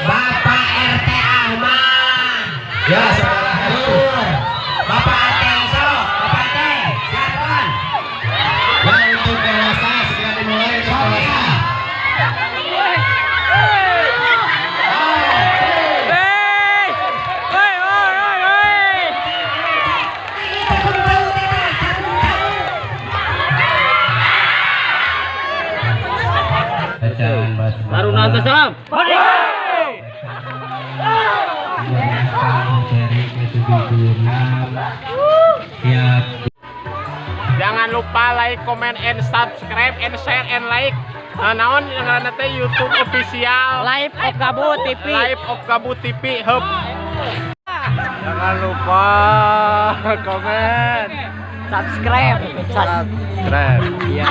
Bapak RT Ahmad. Ya, saudara Herur. Bapak Ateng sok, Bapak Ateng, siapkan. Ya, untuk dewasa segera dimulai untuk dewasa. Baru nonton salam. Jangan lupa like, comment, and subscribe, and share, and like. Naon ngaranna teh YouTube official Live of Gabu TV. Live of Gabu TV Hub. Jangan lupa komen, Subscribe. subscribe. Iya.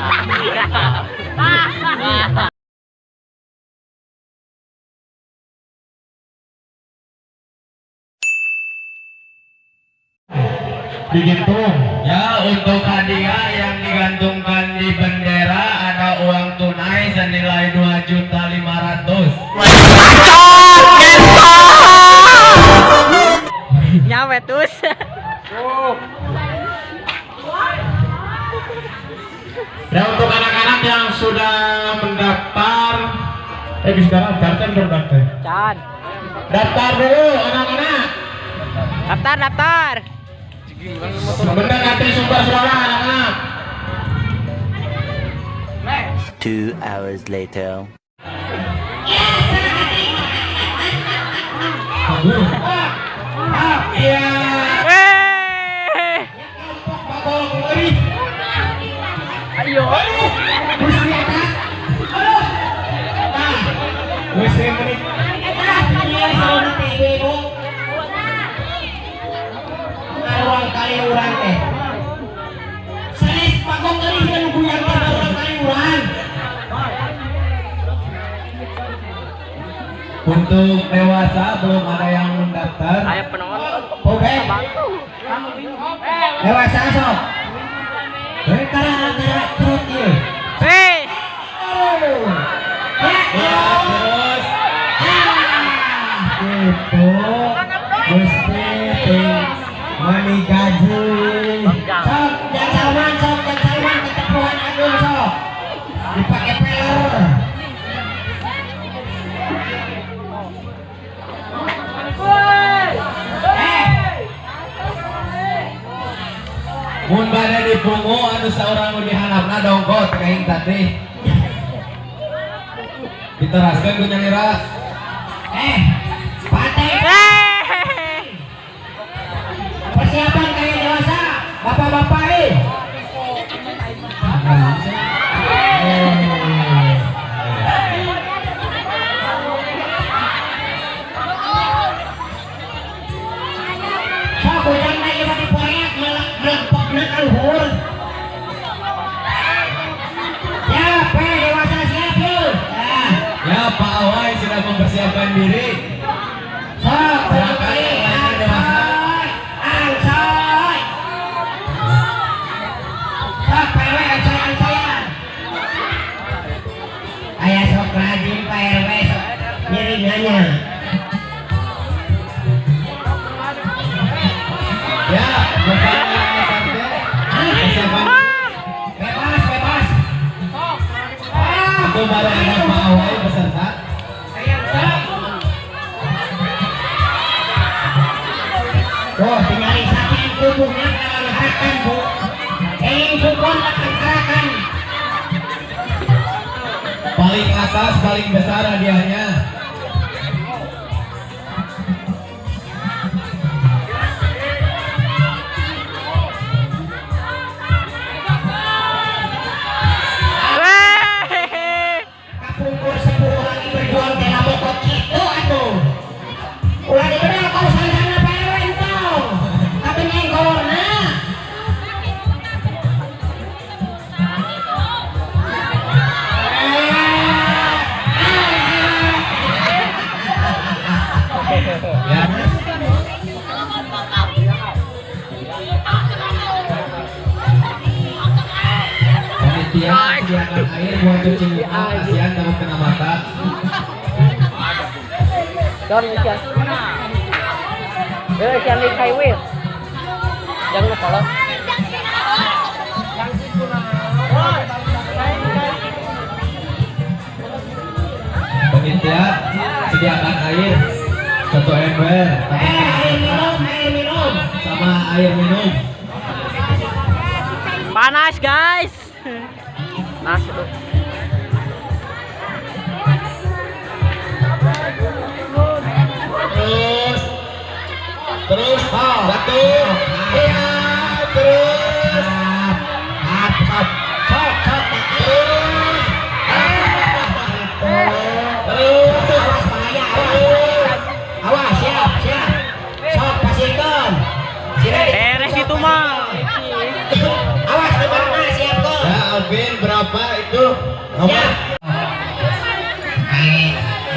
Digantung. Ya, untuk hadiah yang digantungkan di bendera ada uang tunai senilai 2.500.000. Nyawe terus. Ya, untuk anak-anak yang sudah mendaftar, bisa daftar belum daftar? Can. Daftar dulu anak-anak. Daftar, daftar. Mendekati sumber suara anak-anak. 2 hours later. Iya. Ayo. Kaliuran teh. Sanes pagong euy nu guyang urang kaliuran. Untuk dewasa belum ada yang mendaftar. Ayo penonton. Oke. Dewasa sok. Karena terus ieu. Hei. Ya, terus. Itu Gusti mani gaji. Sok, jangan salman, sok, jangan salman, ketepuhan agung sok. Dipakai peler. Mun bade dipungu anu saurang nu dihandapna dongkot ka aing tadi. Diteraskeun ku nyalira. Pate. Persiapan kayak dewasa, bapak-bapak Sok ujang na ieu di poek melempokna ka luhur. Siap, dewasa siap yeuh. Ya, Pak Awai sudah mempersiapkan diri. Sok, silakan yang dewasa. Angsoy. Sok Pak RW angsoy-angsoyan. Aya sok rajin Pak RW sok nyiringannya. Ya, Bapak SRT. Persiapan. Bebas, bebas. Itu baru ada Pak Awai peserta. Tuh, tinggal saking kubuhnya kalanghakan, Bu. Sukun akan. Paling atas, paling besar hadiahnya. Kapungkur 10 lagi berjuang teh bokot kitu atuh. Ulah dibedal kau sandana Pak RW entong. Tapi nyenggorna. Don isian. Isian di highway. Jangan lupa loh. Panitia sediakan air 1 ember. Air minum, air minum. Sama air minum. Panas guys. Panas itu. Terus, terus, satu, iya, terus, terus, awas bahaya, awas, awas, siap, siap, sok pasihkan, beres itu mah, awas nomornya siap kok. Ya Alvin berapa itu? Siap.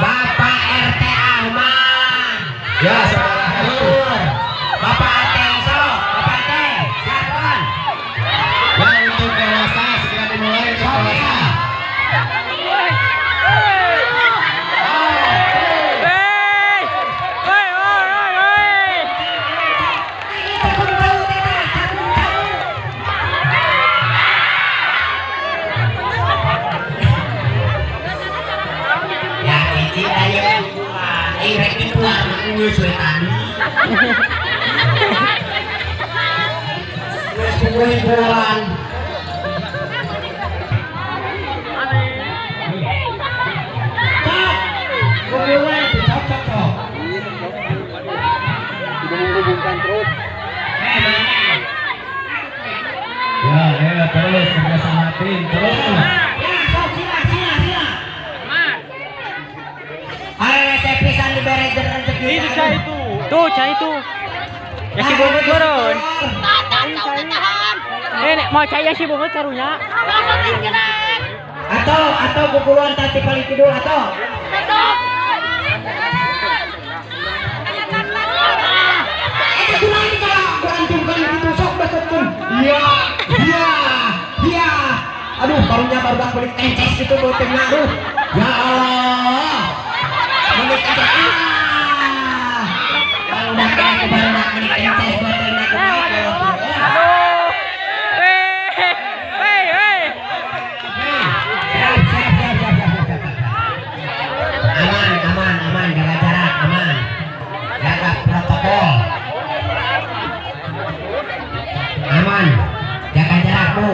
Bapak RT Ahmad. Ya, saudara Herun. Bapak RT sok, Bapak RT, siapkan. Ya untuk dewasa segera dimulai untuk dewasa. Hiburan. Dihubungkan terus. Ya, ya terus kerjasamatin terus. Ya, sok sila sila sila. Ayo teh pisan dibere rezeki. Itu cai itu. Tuh cai itu. Ya si bungut turun. Nek mau cai yang si bungut carunya. Atau guguluan tadi paling kidul atau. Itu nanti kalau aku antumkan itu sok besokun. Iya, iya, iya. Aduh, barunya baru dak beli ences itu botengnya aduh. Ya Allah. Beli ences. Ah. Kalau udah kayak baru dak beli ences botengnya. Aduh. Hei, hei. Siap, siap, siap, siap, siap, siap. Aman, aman, aman, jaga jarak, aman. Jaga protokol. Aman, jaga jarakmu.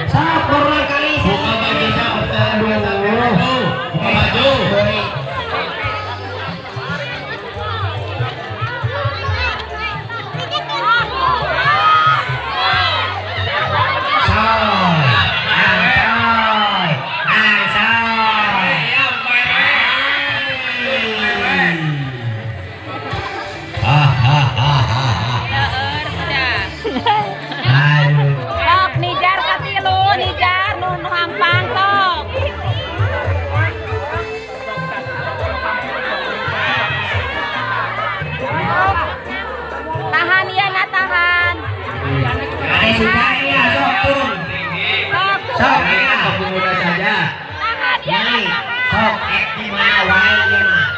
Sok berulang kali. Buka bajunya, buka baju. Sok nijar katilu, nijar nu hampang sok. Tahan ya na tahan. Ada sudah ya sok turun. Sok Sok ya. Pemuda saja. Tahan ya na Naik. tahan. Sok di mana wae ieu mah.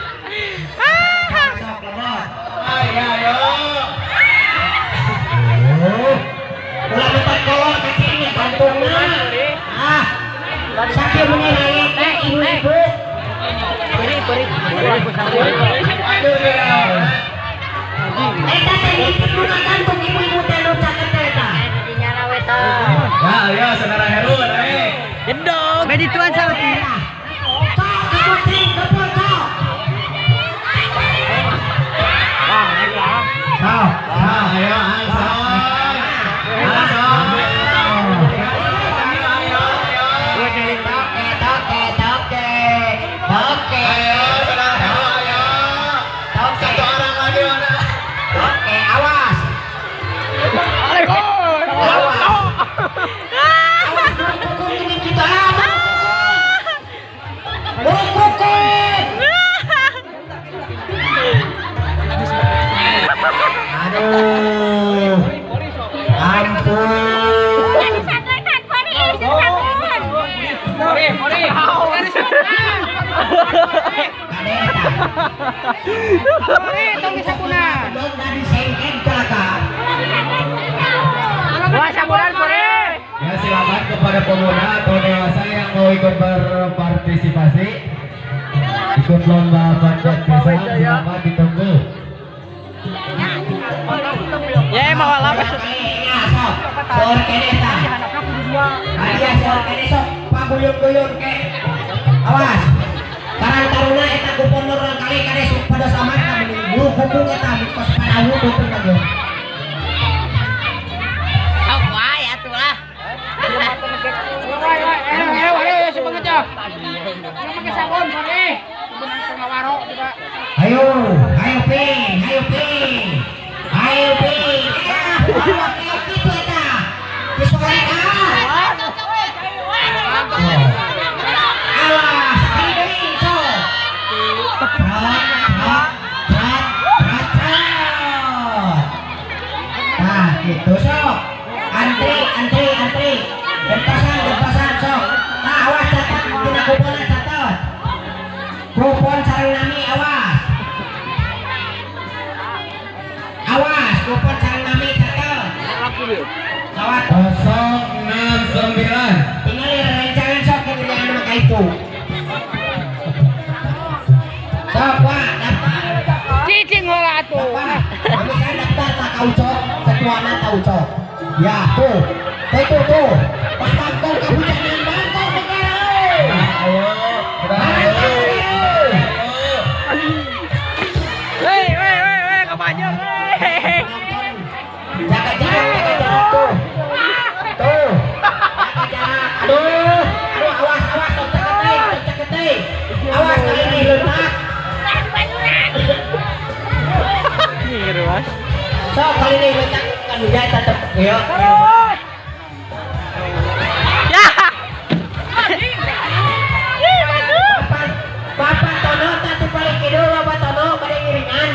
Sok lebot. Ayo, ayo. Ulah bentar kolor kaki ini gantungna. Ah. Sakit mengenai teh ibu-ibu. Eta teh ngikut guna gantung ibu-ibu teh nu caket teh eta. Ya, ayo saudara Herun, ayo. Jedog. Medituan sauti. Sok ikutin kepul sok. Sok. Ya, ayo, ayo. Toke toke toke. Toke. Ayo, saudara Herun, ayo. Toke. Satu orang lagi mana? Oke, awas. Awas. Awas burung kukung ini kita. Burung kukung. Aduh. Ampun. Tong sabunan. Dong dari sengken celaka. Wah, sabunan pore. Ya, silakan kepada pemuda atau dewasa yang mau ikut berpartisipasi ikut lomba panjat pisang, silakan ditunggu. Ya, mau apa? Sok, sor kene ta. Hadiah sor kene sok, paguyun-guyun ke. Awas. Karang taruna eta gubernur kali kade sok pada saman ka bulu kupung eta kos padawu beuteung ka. Sok wae atuh lah. Ayo, ayo ping, ayo ping. Ayo ping. Ah, kitu eta. Disorek ah. Awas, sekali deui sok. Trot, trot, trot, trot, trot. Nah, gitu sok. Antri, antri, antri. Gentasan, gentasan sok. Nah, awas catat dina kuponna catat. Kupon sareng nami awas. Awas, kupon sareng nami catat. Sawat 069. Tinggal rencangan sok kemudian maka itu. Sok wah, daftar. Cicing heula atuh. Kami kan daftar tak kau cok, ketuana tahu cok. Ya tuh, tuh tuh. Pas bangkong kamu jangan bangkong negara. Ayo, ayo. Weh, weh, weh, weh, kepanjang. Jaga jarak, jaga jarak tuh. Tuh. Jaga jarak. Aduh, aduh, awas, awas, tong caketeuy, tong caketeuy. Awas kali ini letak. Sok kali ini letak kan udah tetep ya. Terus. Ya. Bapak Tono tatu paling kidul Bapak Tono pada ngiringan.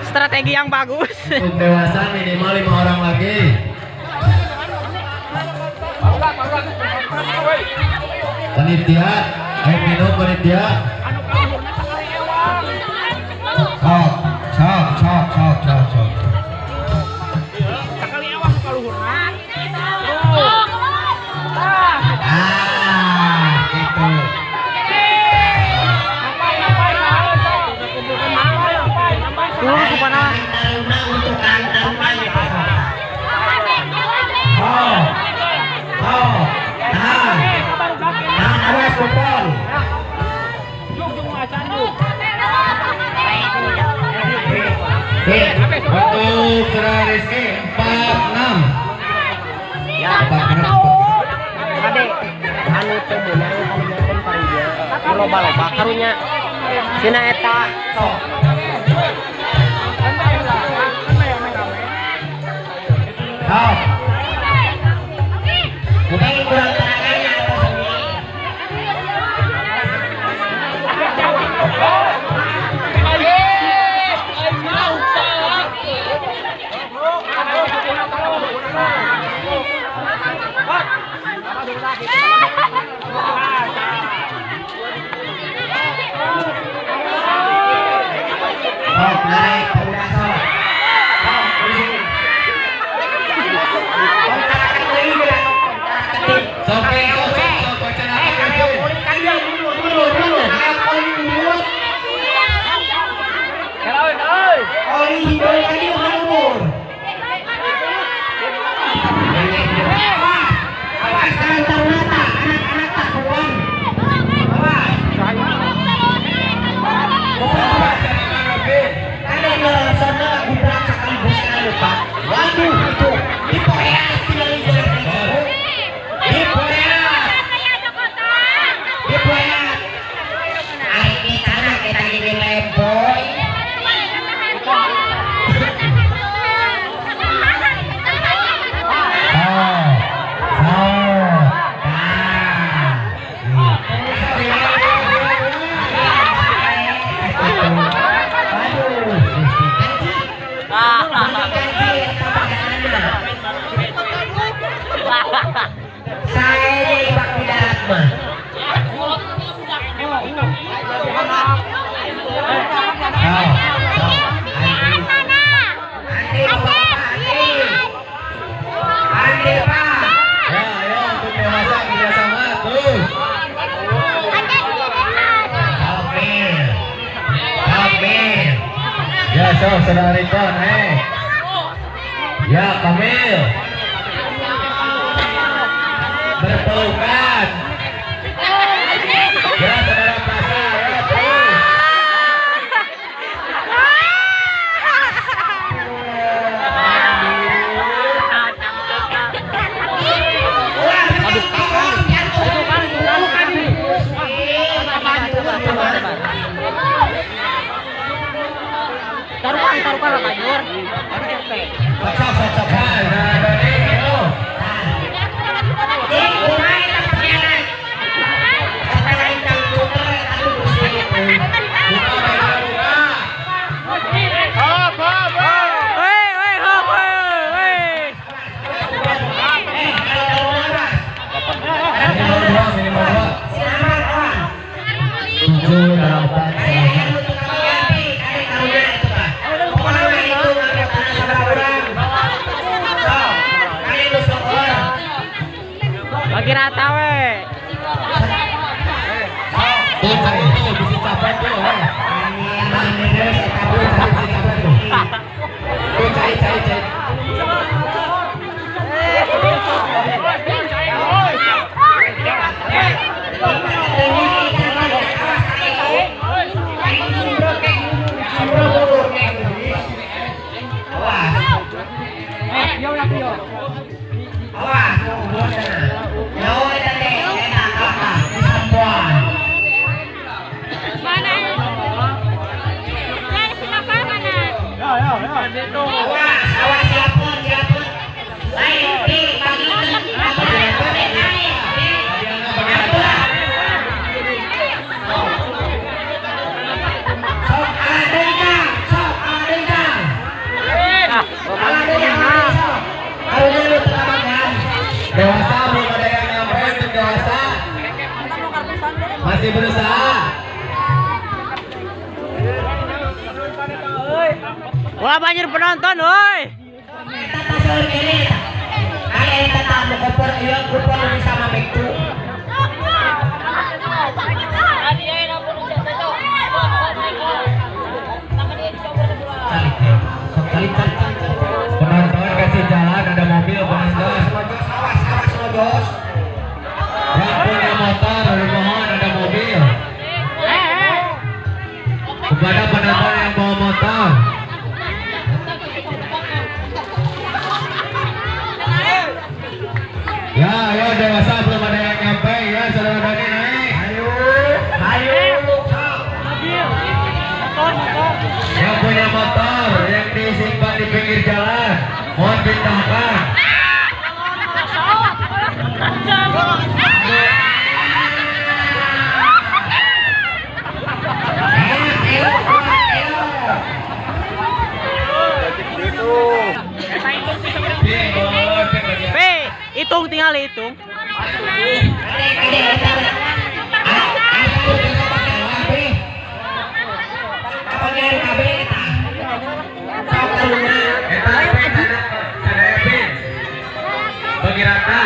Strategi yang bagus. Untuk dewasa minimal 5 orang lagi. Panitia, air minum panitia. Sok, sok, sok, sok, sok, sok. Ah, gitu. Untuk karang taruna. Oh, oh, nah, nah, awas kupon. Untuk Saudara Rizky 46. Ya, 46. Ade, anu teu meunang kalimantan parinya. Loba-loba karunya. Sina eta sok. Sok. Mungkin kurang tenaganya atau seni. Sok, naik pemuda sok. Sok, Sok, sok, sok, Waduh, itu di Korea tinggal di di Korea. Di Korea. Ari di tanah kita gini lemboy. sok saudara Rikon, Ya, Kamil. Berpelukan. Ya, saudara Prasa, ya, terus. Taruhan kajur. Sok. Nah, Doni, ayo. Hop, hop, hop. Hei, hei, hop, hei. Minimal dua. 7, 8, 9. Bagi rata we. Tuh, bisa capek tuh. Tuh, cai. Mana? Ya, siapa mana? Awas, siapun. Lain, Sok ala sok. Karunya lu telabagan. Dewasa belum ada yang nyampe untuk dewasa. Masih berusaha. Wah, banjir penonton, woi. Eta taseur kene. Kali eta tamu koper ieu kupon bisa mamektu. Cari. Penonton kasih jalan, ada mobil penonton. Awas, lojos. Yang punya motor, mohon ada mobil. Kepada penonton yang bawa motor. Ya, ayo dewasa belum ada yang nyampe ya, saudara Doni naik. Ayo. Yang punya motor yang disimpan di pinggir jalan, mohon pindahkan. P, hitung tinggal hitung. Bagi rata.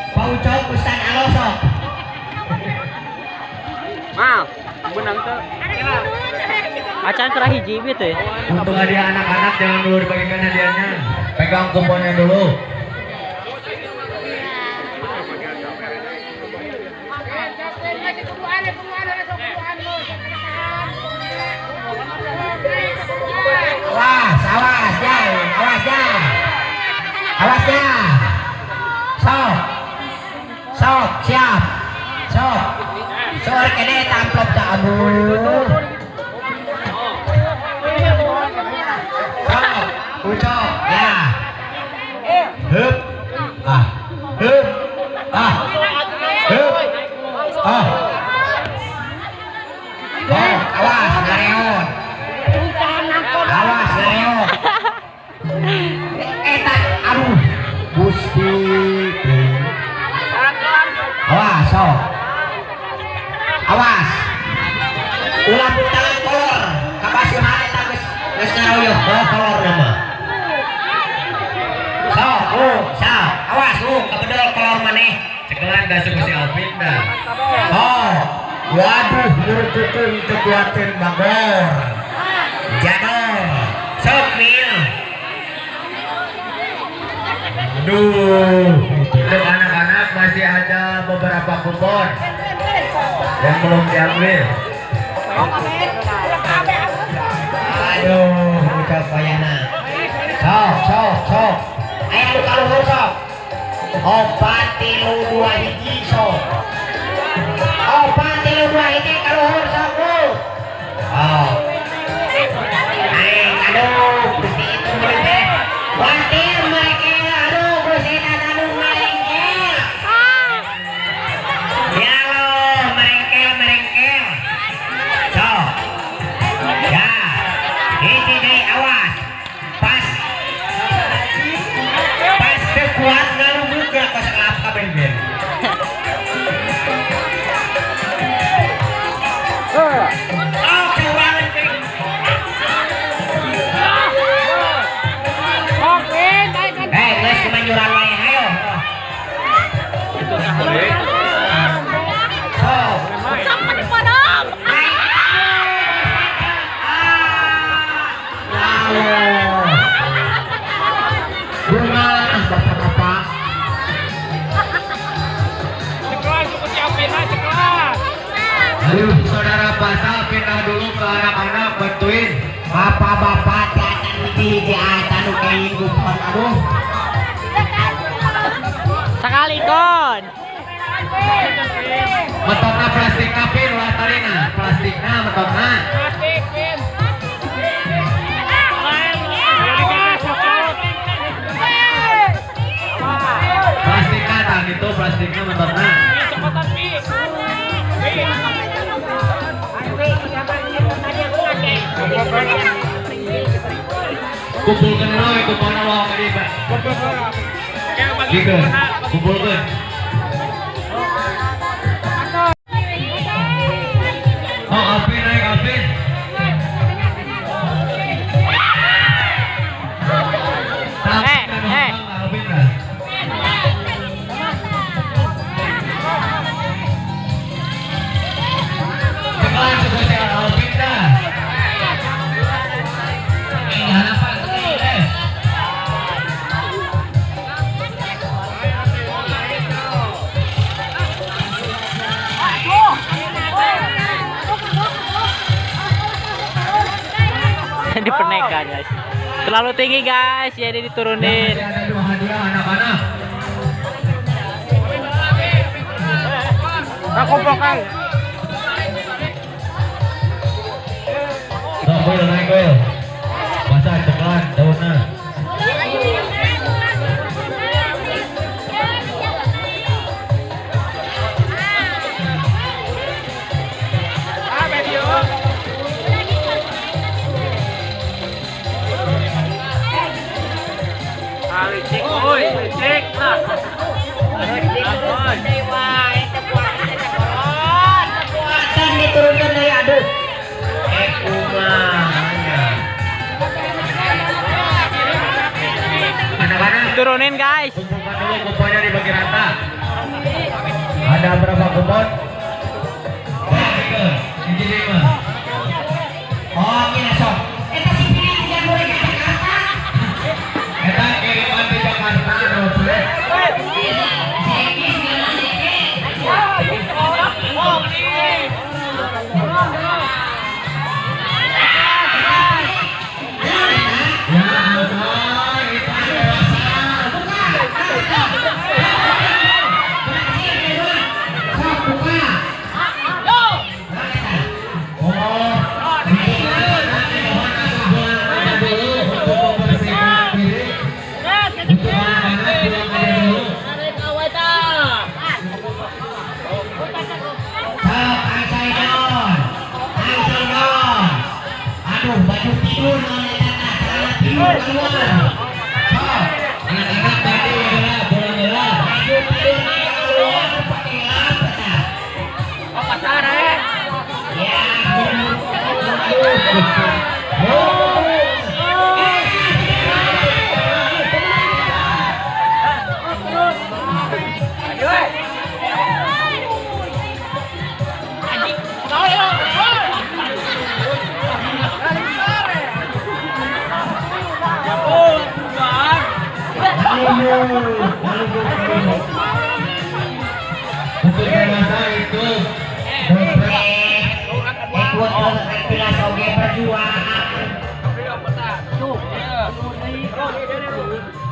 Paucok Ustaz Alosok. Mal, benang tuh. Acan kerah hiji gitu ya. Untuk hadiah anak-anak jangan dulu dibagikan hadiahnya. Pegang kuponnya dulu. Awas, awas ya, awas ya. Awas ya. Sok. Sok, siap. Sok. Sok kene amplop ta aduh. Sok, ucok ya. Hup. Ah. Hup. Ah. Hup. Ah. Oh, awas ngareon. Awas ngareon. Eta aduh. Gusti. Awas sok. Awas. Ulah puntalan kolor. Kapasihan eta geus geus ngaroyoh kolor nama. Sok, sok. Awas kabedol kolor maneh. Cekelan dah suku si Alvin dah. Oh, waduh murutukeun teu kuateun bagor. Jadol. Sok mil. Aduh, untuk anak-anak masih ada beberapa kupon yang belum diambil. Aduh, udah bayana. Sok, sok, sok. Aya nu kaluhur sok. 4 3 2 1 sok. 4 3 2 1 kaluhur sok. Oh. Aing aduh, Gusti itu meuli teh. Watir mereka aduh Gusti aduh merengkel. Ya Allah, merengkel merengkel. Sok. Ya. Hiji deui awas. Pas pas teu kuat ngalungguh kos kelap kabeh ben. Oh, keurangan teh. Geus kemanjuran wae hayo. Sok. Sok meni podong. Bunga bapak-bapak. Cekelan suku si Alvin cekelan. Aduh, saudara pasal pindah dulu ke anak-anak bantuin. Bapak-bapak datang hiji-hiji atan nu kain kupon aduh. Sekali kon. Metokna plastikna pin ulah tarina, plastikna metokna. Plastik pin. Plastikna tah gitu plastikna metokna. Cepetan pi. Kumpulkan dulu kumpulkan uang tadi Pak. Gitu, kumpulkan. Oh, Alvin naik Alvin. Alvin lah. Cekelan suku si Alvin dah. Harapan. Dipernekan guys, terlalu tinggi guys, jadi diturunin. Ya, ada dua hadiah anak-anak. Nah, kompokan. Sok, Wil, naik Wil. Masa cekelan daunnya. Licik, oi, licik. Kuatan diturunkan dari aduh. Kumahanya. Anak-anak turunin guys. Kumpulkan dulu kuponnya dibagi rata. Ada berapa kupon? 3, 1, 5. Oh, ini sok. Eta si piring jangan boleh ke Jakarta. Eta kiriman di Jakarta, Robert. Ya Allah, itu dewasa. Sok buka. Oh, dulu untuk membersihkan diri. Untuk anak-anak pulang aja dulu. Sok, Angsaidon. Angsaidon. Aduh, baju tidur non eta tah, celana tidur keluar. Sok, anak-anak mandi ya.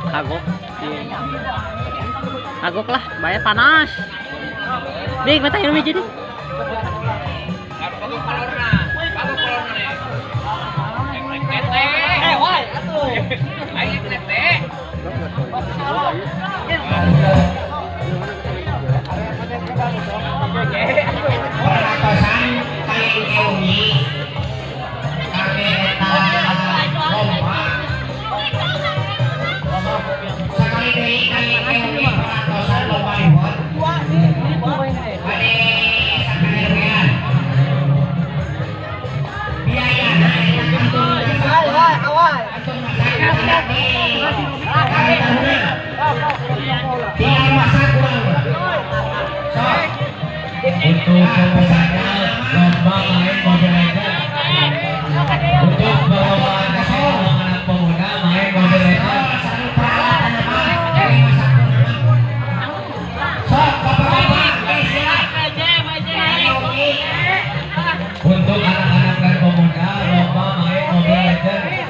Kagok. Kagok lah, bayar panas. Dik, mata ilmu jadi. Peratosan paling eungi kami eta lomba. Sakali deui kami eungi peratosan lomba ribut. Bade sakarewean. Biayana eta kantun kantun masyarakat tinggal masa kurang. Sok. Untuk pemuda lomba main Mobile Legends. Untuk anak pemuda main Mobile Legends. Untuk anak-anak dan pemuda lomba main Mobile Legends.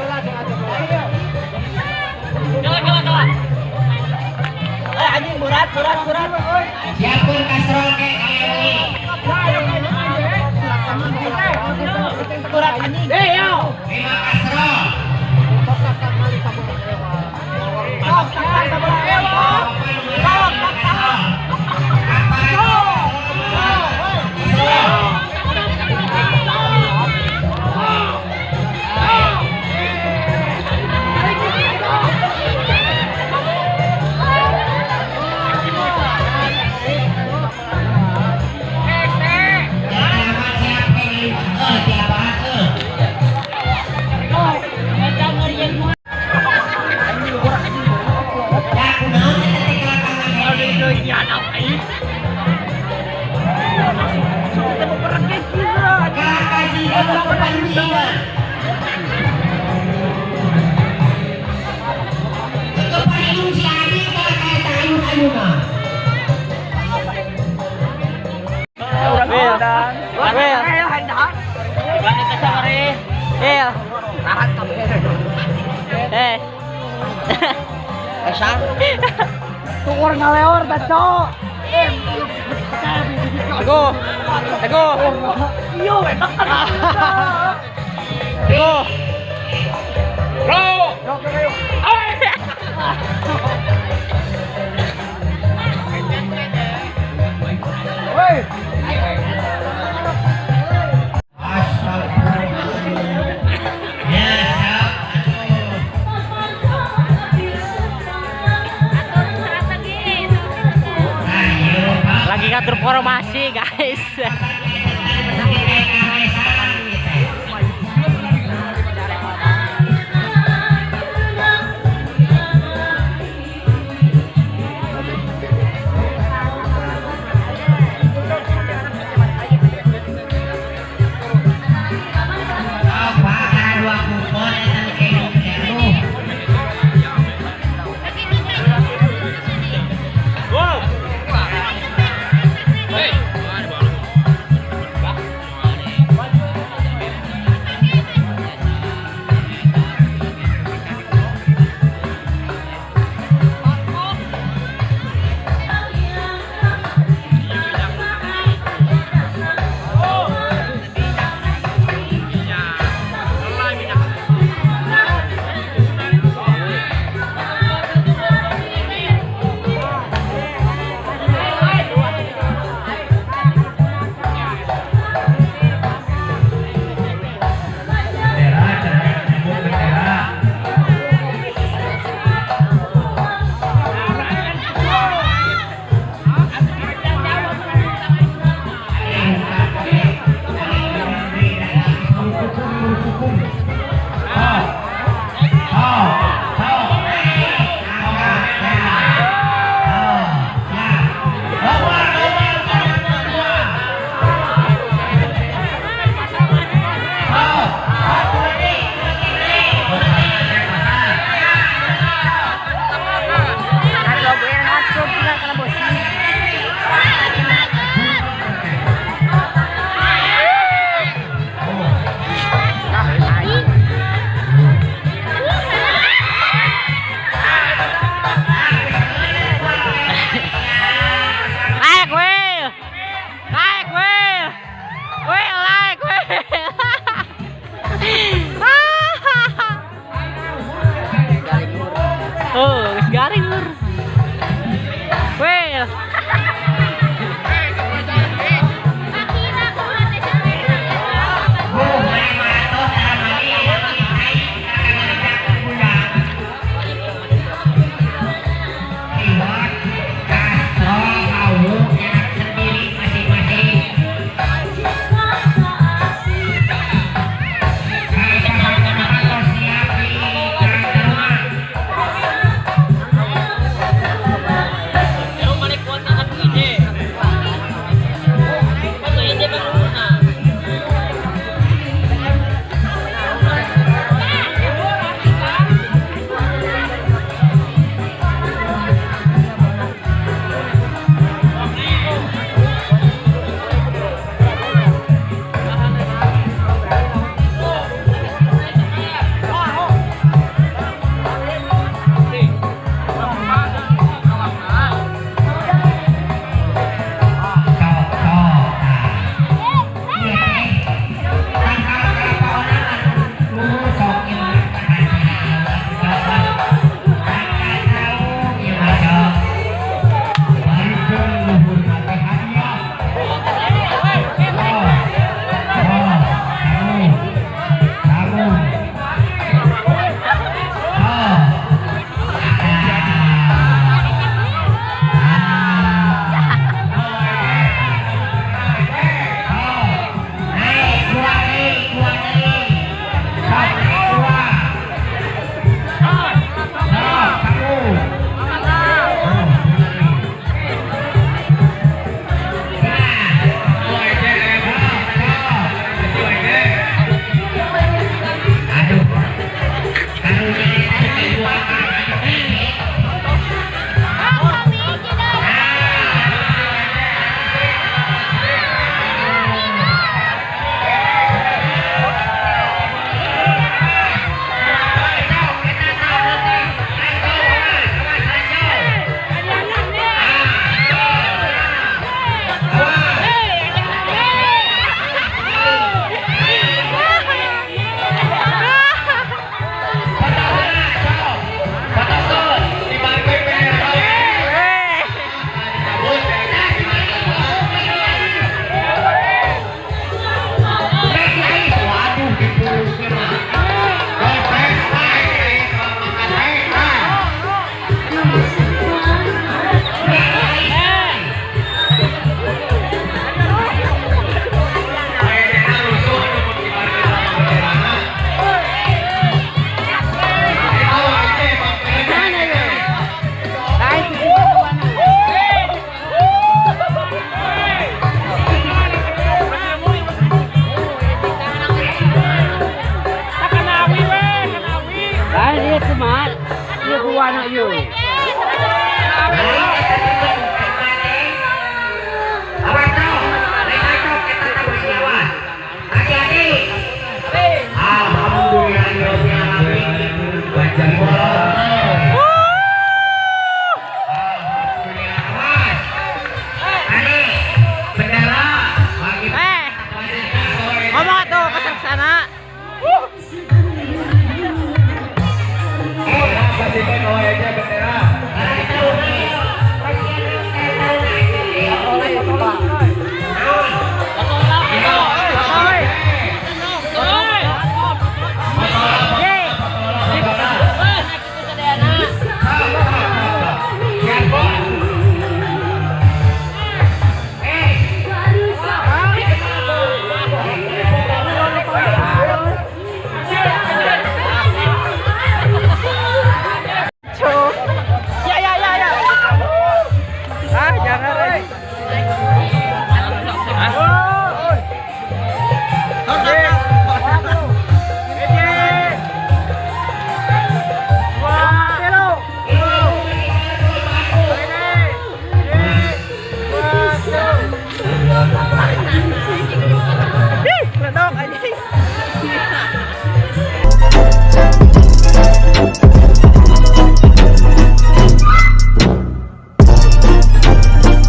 Anjing berat. Siapun kastrol ke berat anjing. Lima kastrol. Tukur ngaleor baco. Teguh. Teguh. Iyo, enak. Teguh. Bro. Woi. Lagi ngatur formasi, guys. Bye.